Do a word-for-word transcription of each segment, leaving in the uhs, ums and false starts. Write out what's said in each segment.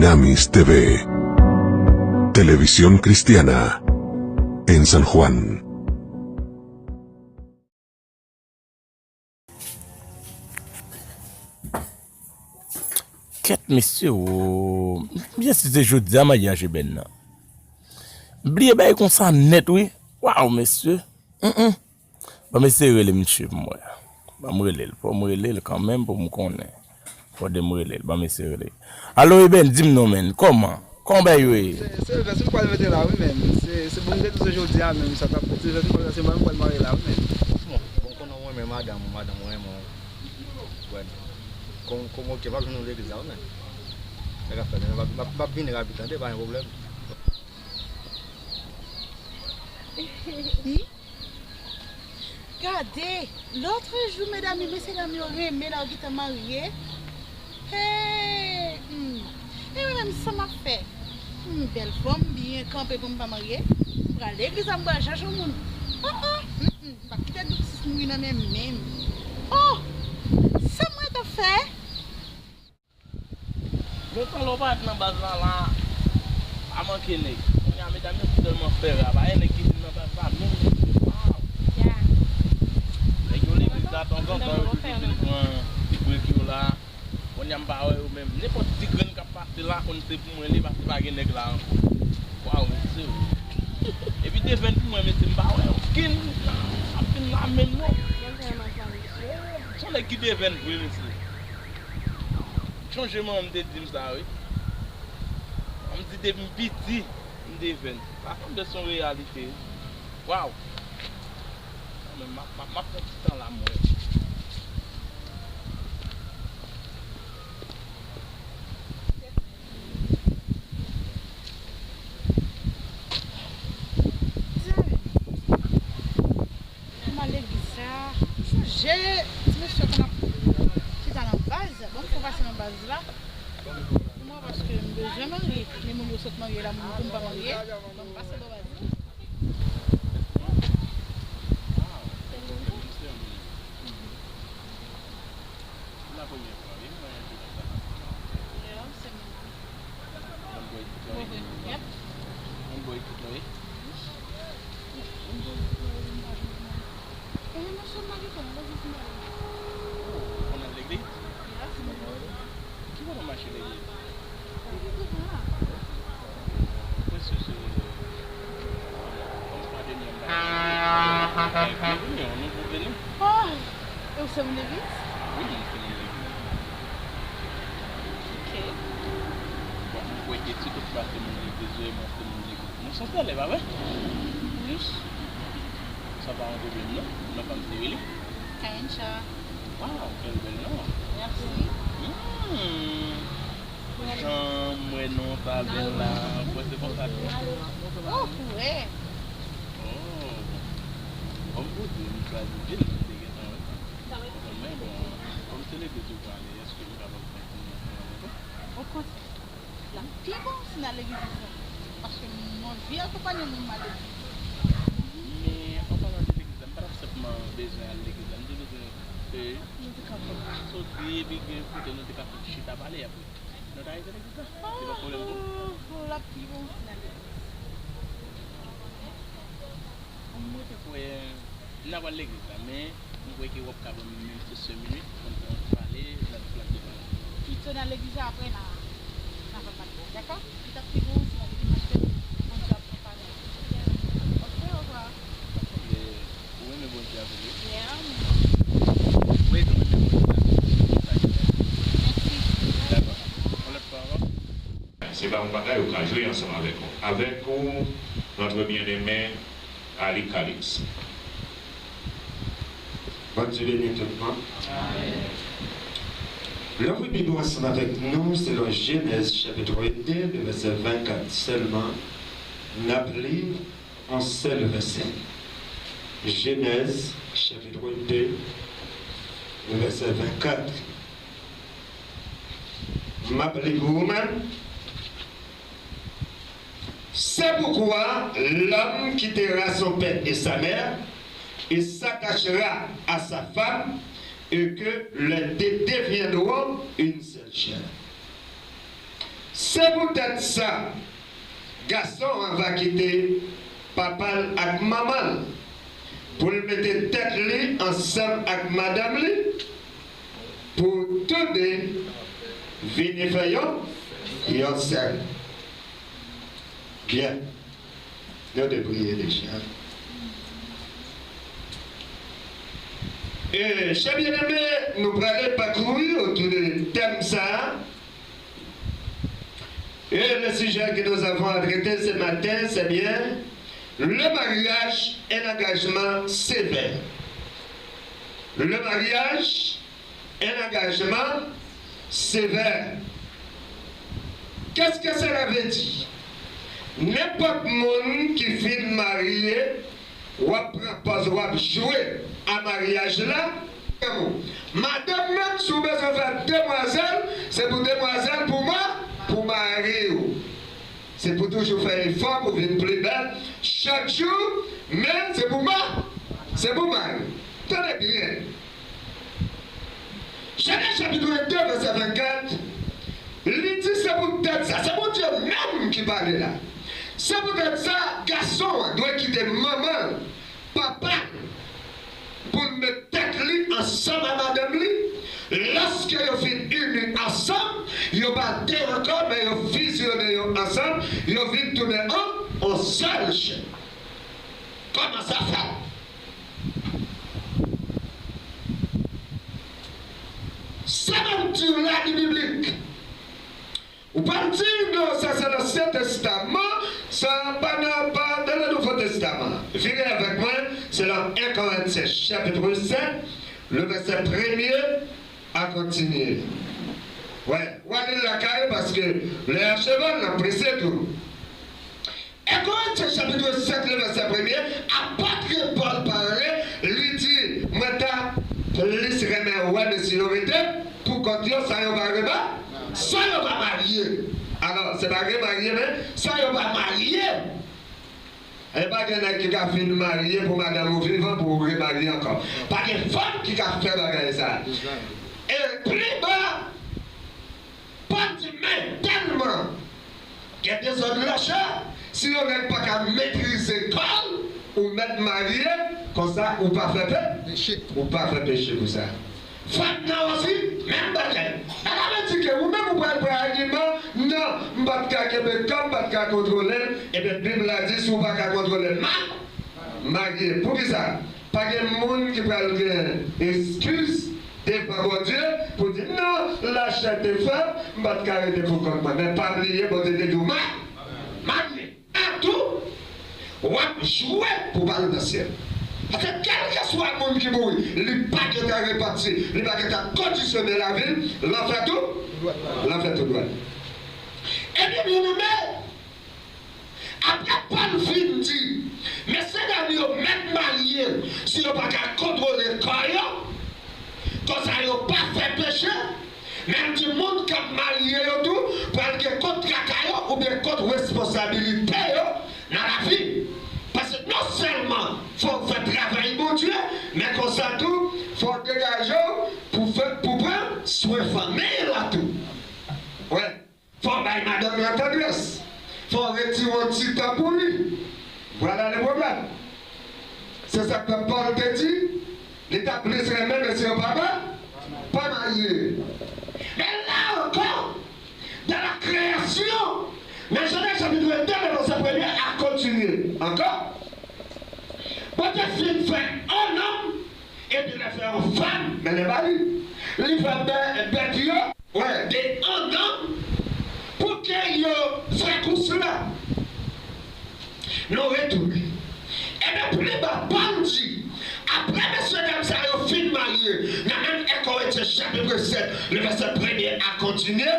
Dunamis T V, Televisión Cristiana, en San Juan. Kèt, mesye, o. M byen si se jodi a maryaj Eben nan. M bliye bagay konsa nèt, wi. Waw, mesye. Mm, mm. Ban m eseye rele misye pou m wè. Ban m rele l. Fò m rele l kanmenm pou m konnen. Fò de m rele l. Ban m eseye rele. Alo, Eben, di m non, menn. Kòman? Kòman bagay yo ye? Se, se vès m pral mete la, wi, menn. Se, se pou m te di w se jodi a menm, sa t ap fèt. Se vès m pral, se mwen m pral marye la, wi, menn. Bon, bon, konnen w renmen madanm ou, madanm ou renmen w. Wè. Kon, kon, oke, m ap jwenn ou legliz la, wi, menn. Sa k ap fèt, menn. M ap, m ap, m ap vini rapid, tande, pa gen pwoblèm. Gade, lòtrejou, medam yo, mesye dam yo renmen lè yo gentan marye. Hey! Hmm. E mwen menm, sa m ap fè? Hmm, bèl fò m byen kanpe pou m pa marye. M pral legliz la, m pral chache yon moun. Oh, oh! Hmm, hmm. M p ap kite doub sis mouri nan men m menm. Oh! Sa mwen t ap fè? Lontan lè w pa t nan baz la, la, pa manke nèg. Kounye a, medam yo tèlman fè ra, pa gen nèg ki vin nan baz la, menm nèg yo pa. Ya. Nèg yo legliz la, tanzantan, yo toujou vin pran ti brek yo la. Kounye a, m pa wè yo menm. Nenpòt ti grenn k ap pase la, konn se pou mwen li, paske pa gen nèg la ankò. Waw, mesye. Epi devenn pou mwen, mesye, m pa wè okenn moun ap vin la menm, non. Se yon nèg ki devenn vre, mesye. Sonje manman m te di m sa, wi. Manman m di depi m piti, m devenn. Sa sanble se yon reyalite, wi. Waw! Kanmenm, m ap, m ap, m ap pran ti tan la, mwen. M al legliz la. M sonje ti mesye konn ap chita nan baz. Bon, m fè pase nan baz la. Mwen, paske m bezwen marye. Men moun yo sot marye la, moun pou m pa marye. Bon, m pase bò baz la. Se la premyè fwa, wi, m wè yon ti nèg sa. Yeah, se mwen. Yon bòy ki flore. Yep. Yon bòy ki flore. Yon bòy ki flore, m pa jwenn mari. E, non sèlman gen tan, m pa jwenn mari. Ou konn al legliz? Yeah, se mwen. Ki kote w mache legliz? Mwen prèske sou, kòm sa dènye m pa vini, nou pou vini. Ah, e ou se moun legliz? Wi, mwen se moun legliz. Ok. Bon, mwen kwè ke si tout pa se moun legliz, mwen se moun legliz. Nou se frè, pa vre? Wi. Sa pa yon pwoblèm, non. Non, pa m te rele. Kayencha. Waw, kèl bèl non. Mèsi. Hmm. Jan m wè non sa bèl la, mwen se konsa tou. Oh, ou wè. Oh. Kòm pou di, m chwazi vil, m te gentan wè sa. Men bon, kòm se legliz ou prale, èske m kapab fè konnen ansanm avèk ou? Okontrè, l ap pi bon si n al legliz ansanm. Paske m anvi akonpanye moun m al legliz. Men, an palan de legliz la, m pa t ap senpman bezwen al legliz la, m te bezwen, e, soti epi gen kote nou te ka fè ti chita pale apre. Nou ta rive legliz la. Se pa pwoblèm pou ou? Oh, l ap pi bon si n al legliz. Mwen te kwè n a pral legliz la, men mwen kwè ke w ap ka ban m menm se senk minit pou n pran pale, n ap pran devan. Pito n al legliz la, apre n a, n a pral pale. Dakò? Li t ap pi bon si n al legliz, paske Bondye ap pran pale. Ok, orevwa. Ou renmen Bondye anpil, wi. Yeah, man. Wi, nou renmen Bondye anpil. Mèsi. Dakò. Yon lòt fwa ankò. Se pa yon bagay ou ka jwe ansanm avèk ou. Avèk ou, notre bien-aimé Ali Calix. Bondye beni tout moun. Lè w li Bib ou ansanm avèk nou, selon Jenèz chapit de, de vèsè vennkat sèlman, n ap li yon sèl vèsè. Jenèz, chapit de, vèsè vennkat. M ap li pou ou menm. C'est pourquoi l'homme quittera son père et sa mère et s'attachera à sa femme, et que les deux deviendront une seule chair. Se poutèt sa, gason an va kite papa l ak manman l pou l mete tèt li ansanm ak madanm li, pou toude vini fè yon, yon sèl. Byen. Nou te priye deja. E, chè byeneme, nou prale pakouri otou de tèm sa a. Et le sujet que nous avons à traiter ce matin, c'est bien le mariage, un engagement sévère. Le mariage, un engagement sévère. Qu'est-ce que cela veut dire? Nenpòt moun ki fin marye, w ap pran pòz, w ap jwe a maryaj la. Madanm menm, si w bezwen fè demwazèl, se pou demwazèl pou ma, pou mari w. Se pou toujou fè efò pou vin pli bèl chak jou, men se pou ma, se pou mari w. Tande byen. Jenèz chapit de, vèsè vennkat, li di se poutèt sa, se Bondye menm ki pale la. Se poutèt sa, gason an dwe kite manman l, papa l, pou l met tèt li ansanm a madanm li. Lòske yo fin ini ansanm, yo pa de ankò, men yo fizyone yo ansanm, yo vin tounen an, on sèl chè. Kòman sa fèt? Sa m ap di w la, li biblik. Ou pral di, non, sa se Lansyen Testaman, sa pa nan, pa dans le Nouveau Testament. Vire avèk mwen, se nan en Korentyen, chapit sèt, le vèsè premye a kontinye. Wè, w a li l lakay, paske lè a cheve, n ap prese tou. En Korentyen chapit sèt, le vèsè premye, apot Pòl pale, li di, mwen ta plis renmen wè mesye yo rete pou kont yo san yo pa rema-, san yo pa marye. Alò, se pa remarye, men san yo pa marye. E pa gen nèg ki ka fin marye pou madanm ou vivan pou ou remarye ankò. Pa gen fanm ki ka fè bagay sa. E pli ba, Pòl di, men tèlman gen dezòd lachè, si yon nèg pa ka metrize kò l, ou mèt marye, konsa ou pa fè pe-, peche. Ou pa fè peche pou sa. Fanm nan osi, menm bagay. Sa vle di ke ou menm ou pral pran agiman, non, m pa t ka kenbe kò m, m pa t ka kontwole l, ebyen Bib la di si w pa ka kontwole l, ma-, marye. Poukisa? Pa gen moun ki pral gen eskiz devan Bondye pou di, non, lachè te fè m, m pa t ka rete pou kont mwen. Men pa bliye, Bondye te di w ma-, marye. A tou, w ap jwe pou pa al nan syèl. Paske kèlkeswa moun ki mouri, li pa gentan repanti, li pa gentan kondisyone lavi l, lanfè tou, lanfè tou dwèt. Ebyen, byeneme, apre Pòl fin di, mesyedam yo mèt marye si yo pa ka kontwole kò yo, konsa yo pa fè peche, men l di moun k ap marye yo tou pral gen kont kaka yo oubyen kont responsabilite yo nan lavi. Paske non sèlman fò w fè travay Bondye, men konsa tou, fò w degaje w pou fè, pou pran swen fanmi la tou. Wè. Fò w bay madanm lan tandrès. Fò w retire yon ti tan pou li. Vwala le pwoblèm. Se sa k fè Pòl te di, li ta plis renmen mesye yo pa ma-, pa marye. Men la ankò, dans la création, nan Jenèz chapit de, vèsè premye a kontinye ankò. Bondye fin fè yon nonm, epi l fè yon fanm, mennen ba li. Li fè bè-, bèt yo, wè, de yon nonm, pou ke yo fè kous la. Nou retounen. Ebyen, pli ba, Pòl di, apre mesyedam sa yo fin marye, nan menm en Korentyen chapit sèt, le vèsè premye a kontinye,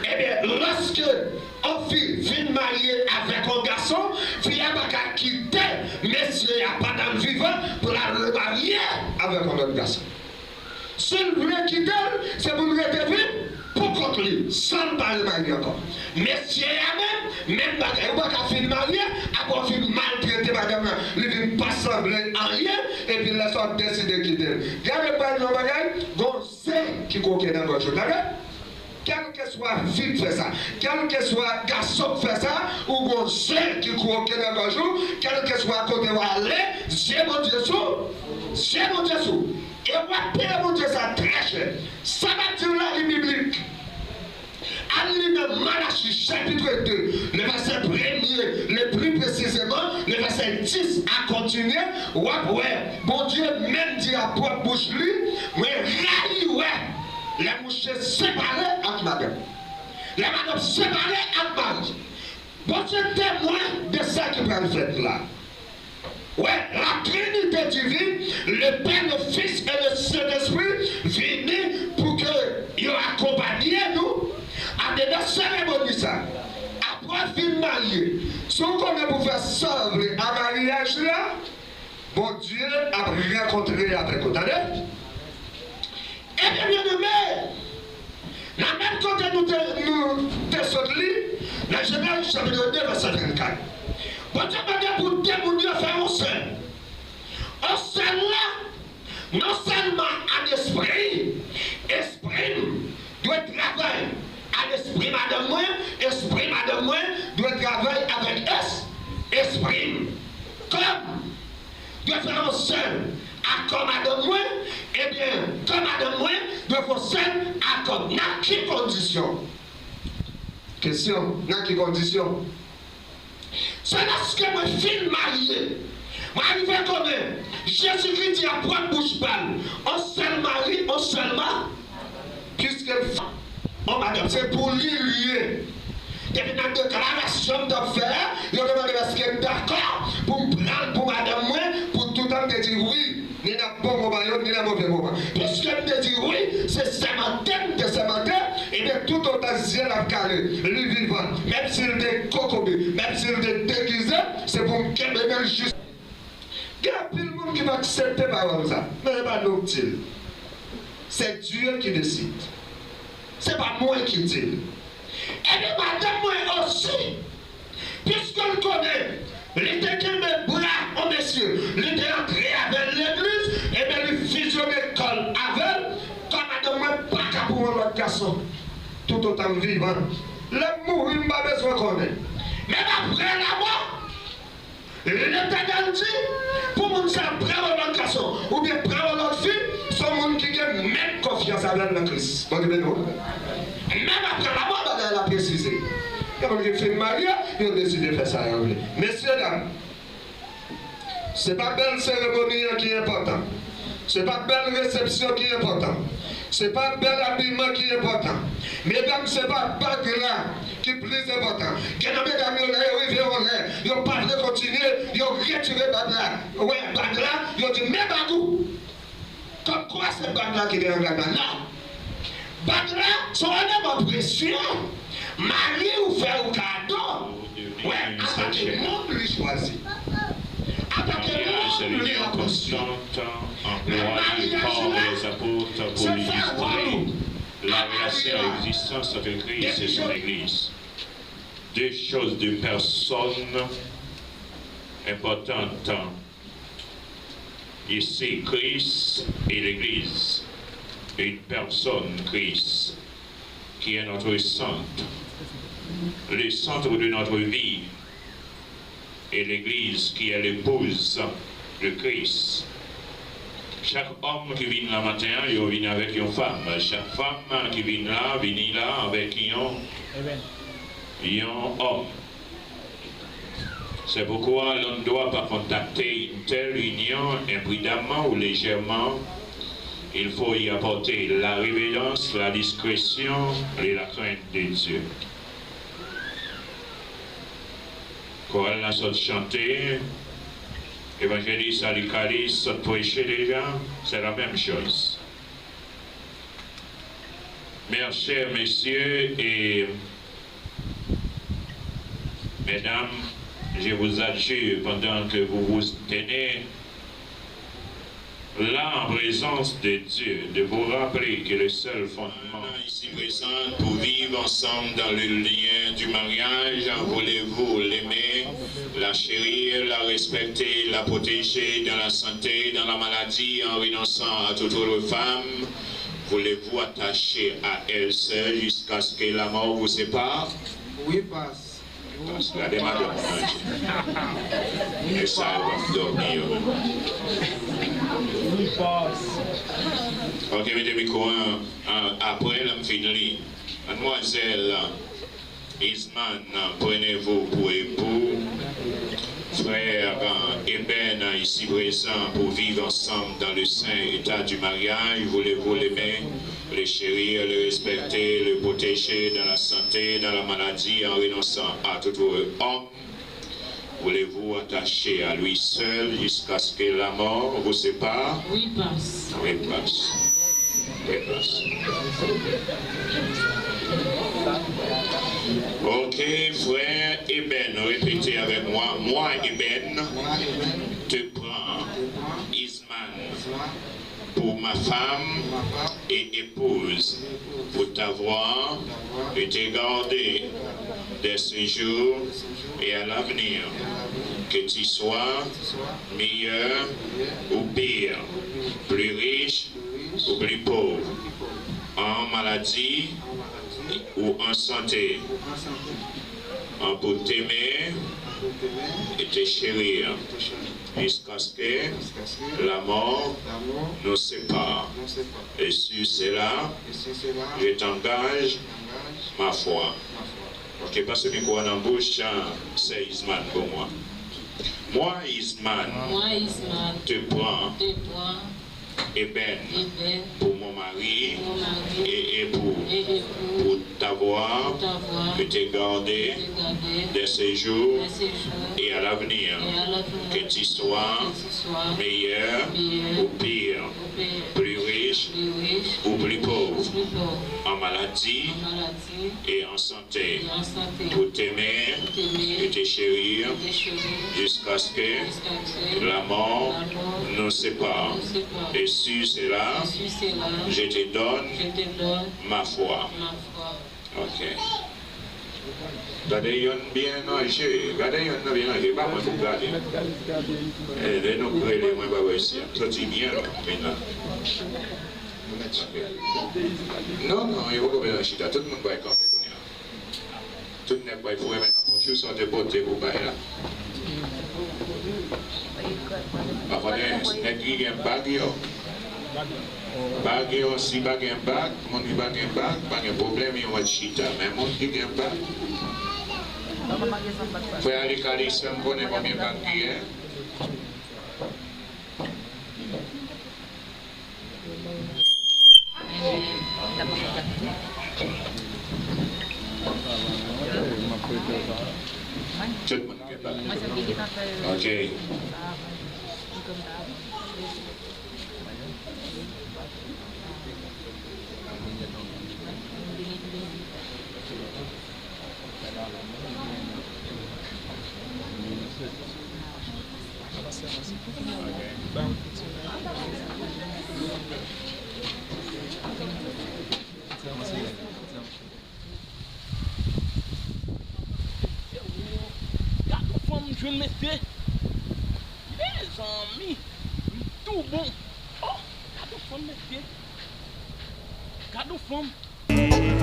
ebyen, lòske yon fi vin marye avèk yon gason, fi a pa ka kite mesye a pandan l vivan pou l al remarye avèk yon lòt gason. Si l vle kite l, se pou l rete viv pou kont li, san l pa remarye ankò. Mesye a menm, menm bagay. Ou pa ka fin marye, apre w fin maltrete madanm nan, li vin pa sanble anyen, epi lè sa w deside kite l. Gade, m pral di w yon bagay, gon zen ki kwoke nan gòj ou, tande? Kèlkeswa fi k fè sa, kèlkeswa gason k fè sa, ou gon zen ki kwoke nan gòj ou, kèlkeswa kote w ale, zye Bondye sou, zye Bondye sou. E w ap peye Bondye sa trè chè. Sa m ap di w la, li biblik. Al li nan Malachi chapit de, le vèsè premye, le pli presizeman, le vèsè dis a kontinye, w ap wè Bondye menm di a pwòp bouch li, mwen rayi wè lè mouche separe ak madanm. Lè madanm separe ak mari. Bondye temwen de sa ki pral fèt la. Wè, la Trinité divine, le Père, le Fils et le Saint-Esprit vini pou ke yo akonpaye nou andedan seremoni sa. Apre w fin marye, si w konnen pou fè sa w vle a maryaj la, Bondye ap rankontre avèk ou. Tande? Ebyen, byeneme, nan menm kote nou te, nou te sot li, nan Jenèz chapit de, vèsè vennkat, Bondye mande pou de moun yo fè yon sèl. Yon sèl la, non sèlman a lespri, espri m dwe travay a lespri madanm mwen, espri madanm mwen dwe travay avèk es, espri m. Kò m dwe fè yon sèl a kò madanm mwen, ebyen, kò madanm mwen dwe fè yon sèl a kò m. Nan ki kondisyon? Kesyon, nan ki kondisyon? Se lòske mwen fin marye, mwen rive konnen Jezikri di a pwòp bouch pa l, on sèl mari, on sèl ma-, piske l fè on madanm, se pou li l ye. Depi nan deklarasyon m t ap fè a, yo te mande m èske m dakò pou m pran l pou madanm mwen, pou toutan m te di wi, ni nan bon moman yo, ni nan move moman. Piske m te di wi, se sèmante m te sèmante, ebyen toutotan zye l ap kale, li vivan. Menm si l te kokobe, menm si l te degize, se pou m kenbe men l jis. Gen anpil moun ki pa aksepte pawòl sa, men e pa nou k di l. Se Dye ki deside. Se pa mwen ki di l. Ebyen, madanm mwen osi, piske l konnen li te kenbe bra yon mesye, li te antre avè l legliz, ebyen, li fizyone kò l avè l, kò madanm mwen pa ka pou yon lòt gason. Toutotan m vivan, lè m mouri, m pa bezwen konnen. Menm apre lamò, Letènèl di, pou moun sa pran yon lòt gason, oubyen pran yon lòt fi, se yon moun ki gen menm konfyans avè l nan Kris. Bondye beni w. Menm apre lamò, bagay la presize. Gen moun ki fin marye, yo deside fè sa yo vle. Mesyedam, se pa bèl seremoni an ki enpòtan. Se pa bèl resepsyon ki enpòtan. Se pa bèl abiman ki enpòtan. Medam, se pa bag la ki plis enpòtan. Gen nan medam yo, lè yo rive yon lè, yo pa vle kontinye, yo retire bag la. Wè, bag la, yo di, men bag ou. Kòmkwa se bag la ki te nan bag la. Non. Bag la, se yon eleman presye. Mari w fè w kado. Wè, antanke moun li chwazi. Antanke moun li rankontre. Nan maryaj la, se fè wòl ou. La relation existence entre Christ et son Église. Deux choses, deux personnes importantes. Ici, Christ et l'Église. Une personne, Christ, qui est notre centre. Le centre de notre vie. Et l'Église qui est l'épouse de Christ. Chak òm ki vin la maten an, yo vin avèk yon fanm. Chak fanm ki vin la, vini la avèk yon, yon òm. C'est pourquoi l'on ne doit pas contacter une telle union imprudemment ou légèrement. Il faut y apporter la révérence, la discrétion et la crainte de Dieu. Koral la sot chante, evanjelis Alikalis sot preche deja, c'est la même chose. Mes chers messieurs et mesdames, je vous adjure, pendant que vous vous tenez là en présence de Dieu, de vous rappeler que le seul fondement ici présent pour vivre ensemble dans le lien du mariage, voulez-vous l'aimer, la chérir, la respecter, la protéger dans la santé, dans la maladie, en renonçant à toute autre femme, Voulez-vous attacher à elle seule jusqu'à ce que la mort vous sépare? Oui, pas. Pas, gade madanm nan. E sa yo ap dòmi yo. Ok, mete mikwo an, an, apre lè m fin li. Madmwazèl Isman, prenez-vous pour époux. Frère Eben, ici présent, pour vivre ensemble dans le saint état du mariage, voulez-vous l'aimer, le chérir, le respecter, le protéger dans la santé, dans la maladie, en renonçant à tout vos hommes? Voulez-vous attacher à lui seul jusqu'à ce que la mort vous sépare? Oui, pas. Oui, pas. Oui, pas. Ok, frère Eben, répétez avec moi. Moi, Eben, te prends Isman pour ma femme et épouse, pour t'avoir et te garder dès ce jour et à l'avenir, que tu sois meilleur ou pire, plus riche ou plus pauvre, en maladie ou en santé, en pour t'aimer et te chérir, jusqu'à ce que la mort nous sépare. Et sur cela, je t'engage ma foi. Ok, pase mikwo a nan bouch sè Isman pou mwen. Moi, Isman, Moi, Isman, te pran te pran Eben Eben pour mon mari mon mari et époux, et époux pour t'avoir pour t'avoir et te garder te garder dès ce jour dès ce jour et à l'avenir, et à l'avenir, que tu sois que tu sois meilleur meilleur ou pire, ou pire, plus riche plus riche ou plus ou pauvre, plus pauvre, en maladie en maladie et en santé, et en santé, pour t'aimer pour t'aimer et te chérir, et te chérir, jusqu'à ce que jusqu'à ce que la mort la mort nous sépare. nous sépare. Et sur cela, Et sur cela, je te donne je te donne ma foi. ma foi. Ok. Gade yonn byen nan je, gade yonn nan byen nan je, pa mwen pou gade. E lè nou rele mwen pa wè si ap soti byen lò, men nan. Non, non, yo poko bezwen chita, tout moun pral kanpe kounye a. Tout nèg pral foure men nan pòch yo, sa w te pote pou bay la. Pa konnen, nèg ki gen bag yo. Bag yo, si pa gen bag, moun ki pa gen bag, pa gen pwoblèm, yo mèt chita. Men moun ki gen bag, frè Alikalis, fè m konnen konbyen bag ki gen. Tout moun gen bag. Ok. Gad yon fanm jwenn mesye. Mezanmi, m tou bon. Oh, gad yon fanm mesye. Gad yon fanm.